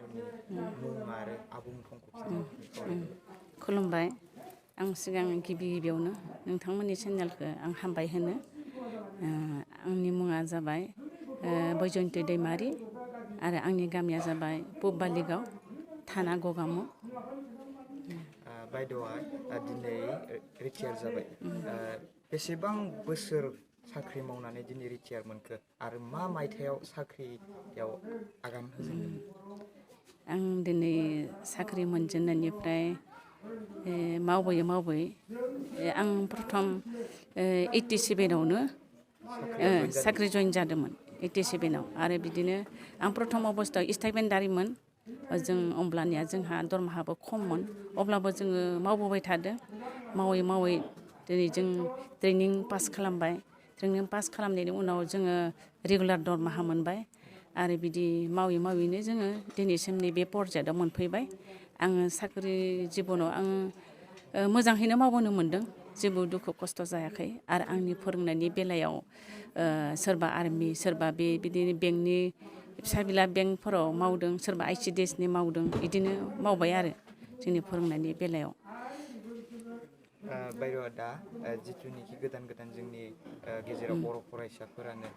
सारनि मुं आरो आबुं थंखौ खुलुमबाय आं सिगां गिबियावनो नोंथांमोननि चेनेलखौ आं हामबाय होनो आंनि मुङा जाबाय बैजयन्ति दैमारि आरो आंनि गामिया जाबाय पुब बालिगाव थाना गगामुख बायद'आ दिनै रिटायार जाबाय बेसेबां बोसोर साख्रि मावनानै दिनै रिटायार मोनखो आरो मा मायथाइयाव साख्रियाव आगान होजेनदोंमोन आं दिनै साख्रि मोनजेननायनिफ्राय मावबोयै आं प्रथम 87आवनो साख्रि जइन जादोंमोन 87आव आरो बिदिनो आं प्रथम अबस्थायाव स्टाइपेन्डारिमोन जों अब्लानिया जोंहा दरमाहाबो खममोन अब्लाबो जोङो मावबोबाय थादों मावै दिनै जों ट्रेनिं पास खालामबाय ट्रेनिं पास खालामनायनि उनाव जोङो रेगुलार दरमाहा मोनबाय आरो बिदि मावैनो जोङो दिनैसिम नैबे पर्यायाव मोनफैबाय आङो साख्रि जिबनाव आं मोजाङैनो मावबोनो मोनदों जेबो दुखु खस्थ' जायाखै आरो आंनि फोरोंनायनि बेलायाव सोरबा आर्मि सोरबा बिदिनो बेंकनि फिसा बिला बेंकफोराव मावदों सोरबा ICDSनि मावदों बिदिनो मावबाय आरो जोंनि फोरोंनायनि बेलायाव बायद'आ दा जिथुनिखि गोदान जोंनि गेजेराव बर' फरायसाफोरानो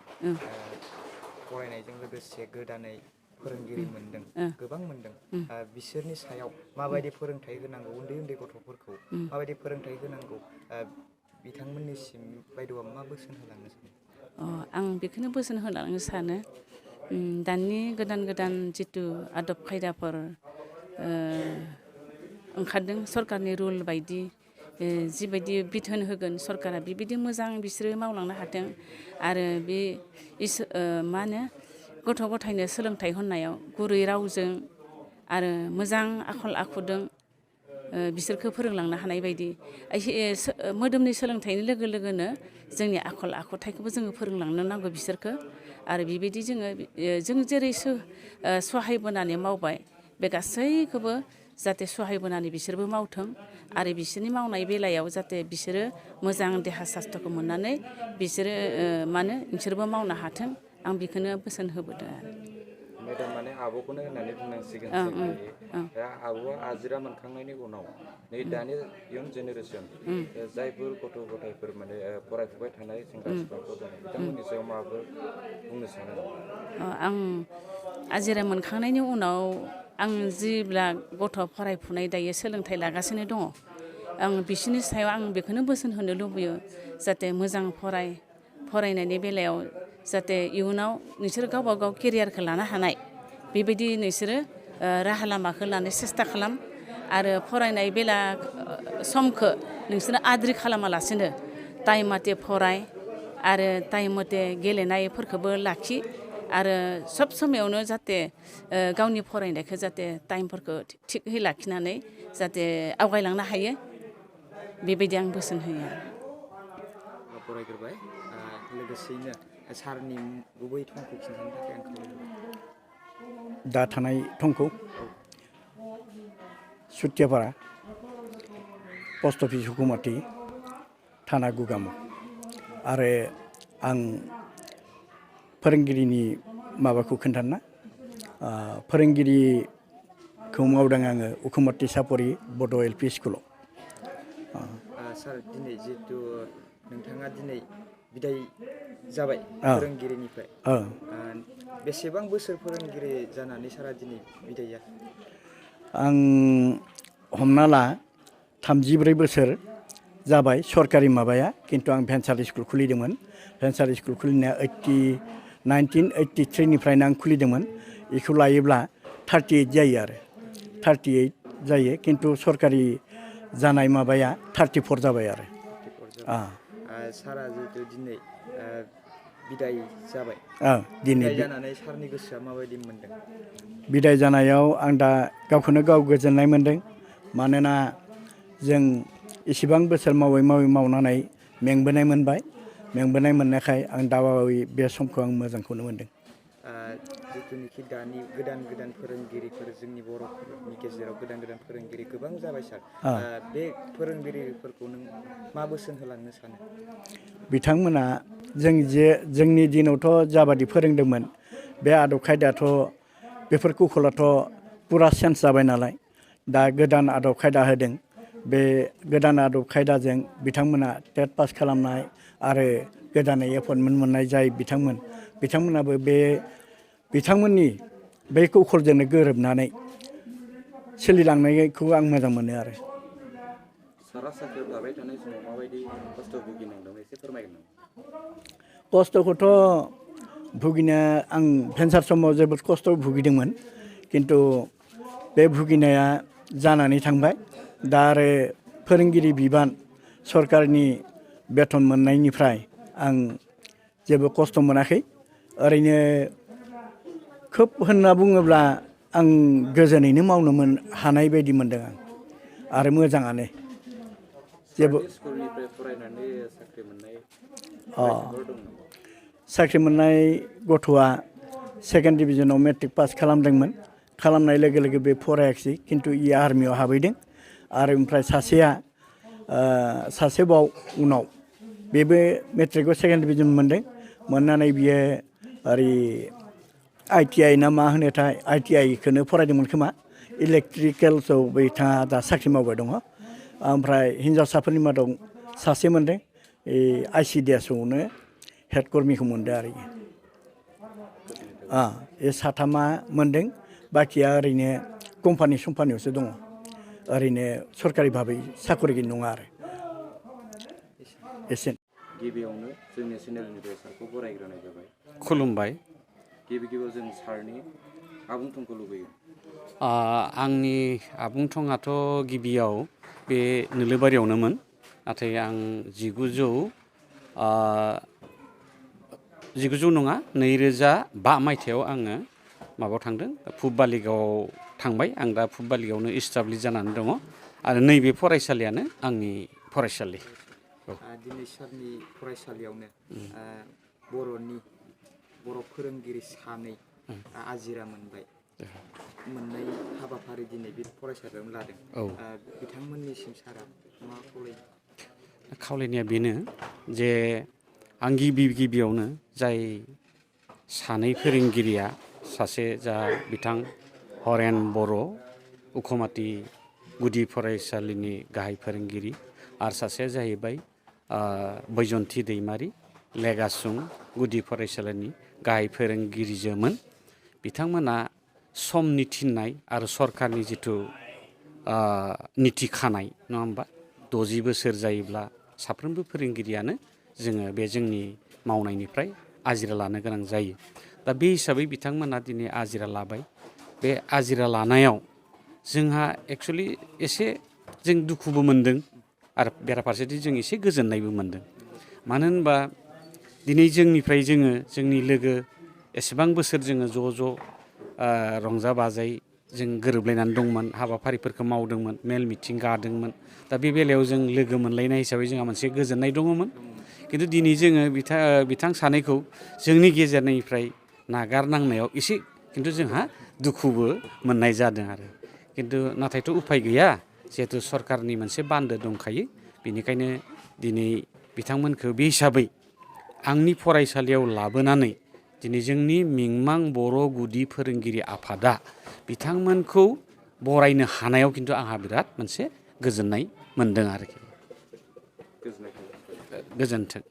फरायनायजों लोगोसे गोदानै फोरोंगिरि मोनदों गोबां मोनदों बिसोरनि सायाव माबायदि फोरोंथाइ होनांगौ उन्दै गथ'फोरखौ माबायदि फोरोंथाइ होनांगौ बिथांमोननिसिम बायद'आ मा बोसोन होलांनो सानो आं बेखौनो बोसोन होलांनो सानो दानि गोदान जिथु आदब खायदाफोर ओंखारदों सरकारनि रुल बायदि जिबायदि बिथोन होगोन सरकारा बेबायदि मोजां बिसोरो मावलांनो हाथों आरो बे मा होनो गथ' गथायनो सोलोंथाइ होनायाव गुरै रावजों आरो मोजां आखल आखुजों बिसोरखौ फोरोंलांनो हानाय बायदि मोदोमनि सोलोंथाइनि लोगोनो जोंनि आखल आखुथायखौबो जोङो फोरोंलांनो नांगौ बिसोरखौ आरो बेबायदि जों जेरै सहायबोनानै मावबाय बे गासैखौबो जाहाथे सहायबोनानै बिसोरबो मावथों आरो बिसोरनि मावनाय बेलायाव जाहाथे बिसोरो मोजां देहा सास्थ्रखौ मोननानै बिसोरो बिसोरबो मावनो हाथों आं बेखौनो बोसोन होबोदों आरो मेडाम माने आब'खौनो होननानै बुंनांसिगोन दा आब'आ आजिरा मोनखांनायनि उनाव नै दानि इयुन जेनेरेसन जायफोर गथ' गथायफोर माने फरायफुबाय थानाय सेंग्रा सिख्लाफोर दं बिथांमोननि सायाव माबाफोर बुंनो सानो आं आजिरा मोनखांनायनि उनाव आं जेब्ला गथ' फरायफुनाय दायो सोलोंथाइ लागासिनो दङ आं बिसोरनि सायाव आं बेखौनो बोसोन होनो लुबैयो जाहाथे मोजां फरायनायनि बेलायाव जाहाथे इयुनाव नोंसोर गावबा गाव केरियारखौ लानो हानाय बेबायदि नोंसोरो राहा लामाखौ लानो सेस्था खालाम आरो फरायनाय समखौ नोंसोरो आद्रि खालामालासिनो टाइम मथे फराय आरो टाइम मथे गेलेनायफोरखौबो लाखि आरो सब समायावनो जाहाथे गावनि फरायनायखौ जाहाथे टाइमफोरखौ थिगहै लाखिनानै जाहाथे आवगायलांनो हायो बेबायदि आं बोसोन होयो फरायग्रोबाय लोगोसेयैनो सारनि गुबै थंखौ खिन्थानो थाखाय आं खावलायबाय दा थानाय थंखौ सुथियापारा पस्ट अफिस हुकुमाथि थाना गगामुख आरो आं फोरोंगिरिनि माबाखौ खोन्थाना फोरोंगिरिखौ मावदों आङो हुकुमाथि सापरि बड' LP स्कुलाव सार दिनै जिहेतु नोंथाङा दिनै बिदाय जाबाय फोरोंगिरिनिफ्राय बेसेबां बोसोर फोरोंगिरि जानानै सारा दिनै बिदाय जाखो आं हमना ला 34 बोसोर जाबाय सरकारि माबाया खिन्थु आं भेन्सार स्कुल खुलिदोंमोन भेन्सार स्कुल खुलिनाया 1983निफ्रायनो आं खुलिदोंमोन बेखौ लायोब्ला 38 जायो आरो 38 जायो खिन्थु सरकारि जानाय माबाया 34 जाबाय आरो सारा जिहेतु दिनै बिदाय जाबाय दिनै जानानै सारनि गोसोआ माबायदि मोनदों बिदाय जानायाव आं दा गावखौनो गाव गोजोननाय मोनदों मानोना जों इसिबां बोसोर मावनानै मेंबोनाय मोननायखाय आं दाबावै बे समखौ आं मोजांखौनो मोनदों जिथुनिखि दानि गोदान फोरोंगिरिफोर जोंनि बर'फोरनि गेजेराव गोदान फोरोंगिरि गोबां जाबाय सार बे फोरोंगिरिफोरखौ नों मा बोसोन होलांनो सानो बिथांमोना जोंनि दिनावथ' जाबादि फोरोंदोंमोन बे आदब खायदायाथ' बेफोर कौशलाथ' पुरा चेन्ज जाबाय नालाय दा गोदान आदब खायदा होदों बे गोदान आदब खायदाजों बिथांमोना टेट पास खालामनाय आरो गोदानै एपइन्टमेन्ट मोननाय जाय बिथांमोनाबो बिथांमोननि बे कौशलजोंनो गोरोबनानै सोलिलांनायखौ आं मोजां मोनो आरो सारा साख्रि लाबाय थानाय समाव माबायदि खस्थ' भुगिनांदों एसे फोरमायगोन नामा? खस्थ'खौथ' भुगिनो आं भेन्सार समाव जोबोद खस्थ' भुगिदोंमोन खिन्थु बे भुगिनाया जानानै थांबाय दा आरो फोरोंगिरि बिबान सरकारनि बेथन मोननायनिफ्राय आं जेबो खस्थ' मोनाखै ओरैनो खोब होनना बुङोब्ला आं गोजोनैनो मावनो हानाय बायदि मोनदों आं आरो मोजाङानो जेबो स्कुलनिफ्राय फरायनानै साख्रि मोननाय साख्रि मोननाय गथ'आ सेकेन्ड डिभिजनाव मेट्रिक पास खालामदोंमोन खालामनाय लोगो लोगो बे फरायाखिसै खिन्थु आर्मियाव हाबहैदों आरो ओमफ्राय सासेबाव उनाव बेबो मेट्रिकआव सेकेन्ड डिभिजन मोनदों मोननानै बियो ओरै ITI ना मा होनोथाय ITI खौनो फरायदोंमोन खोमा इलेक्ट्रिकेल्सआव बिथाङा दा साख्रि मावबाय दङ ओमफ्राय हिन्जावसाफोरनि मादाव सासे मोनदों ICDSआवनो हेड कर्मिखौ मोनदों आरो बे साथामा मोनदों बाखिया ओरैनो कम्पानियावसो दङ ओरैनो सरकारि भाबै साकरि नङा आरो एसे गिबियावनो जोंनि चेनेलनिफ्राय सारखौ बरायग्रोनाय जाबाय खुलुमबाय गिबियाव जों सारनि आबुं थंखौ लुबैयो आंनि आबुं थंआथ' गिबियाव बे नोलोबारियावनोमोन नाथाय आं 1900 नङा 2005 मायथाइयाव आङो माबायाव थांदों फुब बालिगावआव थांबाय आं दा फुब बालिगावआवनो इस्टाब्लिश जानानै दङ आरो नैबे फरायसालियानो आंनि फरायसालि दिनै सारनि फरायसालियावनो बर' फोरोंगिरि सानै आजिरा मोननाय हाबाफारि दिनै बे फरायसालियावनो लादों बिथांमोननिसिम सारा मा खावलायनाया बेनो जे आं गिबियावनो जाय सानै फोरोंगिरिया सासे जा बिथां हरेन बर' उखुमाथि गुदि फरायसालिनि गाहाय फोरोंगिरि आरो सासेया जाहैबाय बैजयन्ति दैमारि लेगासुं गुदि फरायसालिनि गाहाय फोरोंगिरिजोमोन बिथांमोना समनि थिननाय आरो सरकारनि जिथु निति खानाय नङा होमबा 60 बोसोर जायोब्ला साफ्रोमबो फोरोंगिरियानो जोङो बे जोंनि मावनायनिफ्राय आजिरा लानो गोनां जायो दा बे हिसाबै बिथांमोना दिनै आजिरा लाबाय बे आजिरा लानायाव जोंहा एक्चुअलि एसे जों दुखुबो मोनदों आरो बेराफारसेथिं जों एसे गोजोननायबो मोनदों मानो होनबा दिनै जोंनिफ्राय जोंनि लोगो एसेबां बोसोर जोङो ज' रंजा बाजायै जों गोरोबलायनानै दंमोन हाबाफारिफोरखौ मावदोंमोन मेल मिटिं गादोंमोन दा बे बेलायाव जों लोगो मोनलायनाय हिसाबै जोंहा मोनसे गोजोननाय दङमोन खिन्थु दिनै जोङो बिथां सानैखौ जोंनि गेजेरनिफ्राय नागारनांनायाव एसे खिन्थु जोंहा दुखुबो मोननाय जादों आरो खिन्थु नाथायथ' उफाय गैया जिहेथु सरकारनि मोनसे बान्दो दंखायो बेनिखायनो दिनै बिथांमोनखौ बे हिसाबै आंनि फरायसालियाव लाबोनानै दिनै जोंनि मिंमां बर' गुदि फोरोंगिरि आफादा बिथांमोनखौ बरायनो हानायाव खिन्थु आंहा बिराद मोनसे गोजोननाय मोनदों आरोखि गोजोन्थों